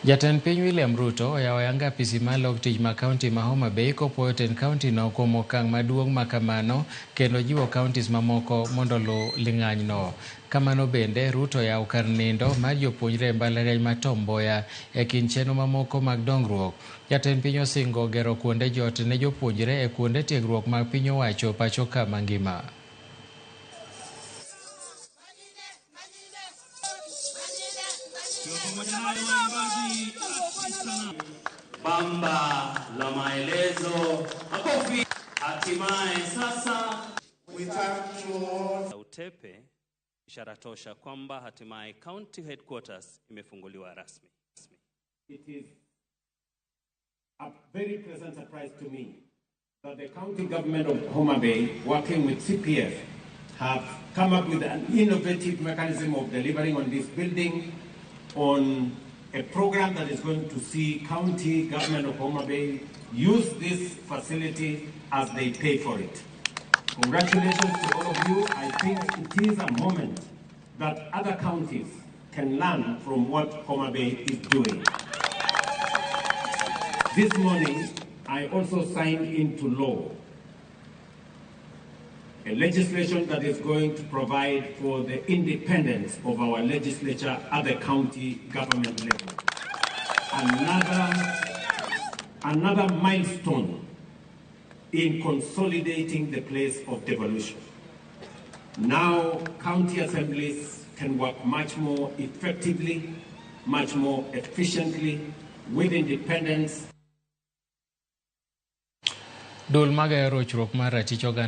Jatend piny William Ruto oyawo ayanga apisi mar lok tich ma kaunti ma Homa Bay kopuoyo tend kaunti no kuom okang' maduong' ma kamano kendo jiwo counties mamoko mondo oluw ling'anyno. Kamano bende, Ruto oyawo kar nindo mar jopuonjre e mbalariany ma Tom Mboya e kind chenro mamoko mag dongruok. Jatend piny osingo gero kuonde jot ne jopuonjre e kuonde tiegruok mag piny owacho pacho ka mangima. Bamba la maelezo. Makofi. Hatimaye sasa utepe, ishara tosha kwamba hatimaye county headquarters imefunguliwa rasmi. It is a very pleasant surprise to me that the county government of Homa Bay, working with CPF, have come up with an innovative mechanism of delivering on this building, on a program that is going to see county government of Homa Bay use this facility as they pay for it. Congratulations to all of you. I think it is a moment that other counties can learn from what Homa Bay is doing. This morning, I also signed into law a legislation that is going to provide for the independence of our legislature at the county government level. Another milestone in consolidating the place of devolution. Now, county assemblies can work much more effectively, much more efficiently, with independence. Duol magayo rochruok mar ratich oganda.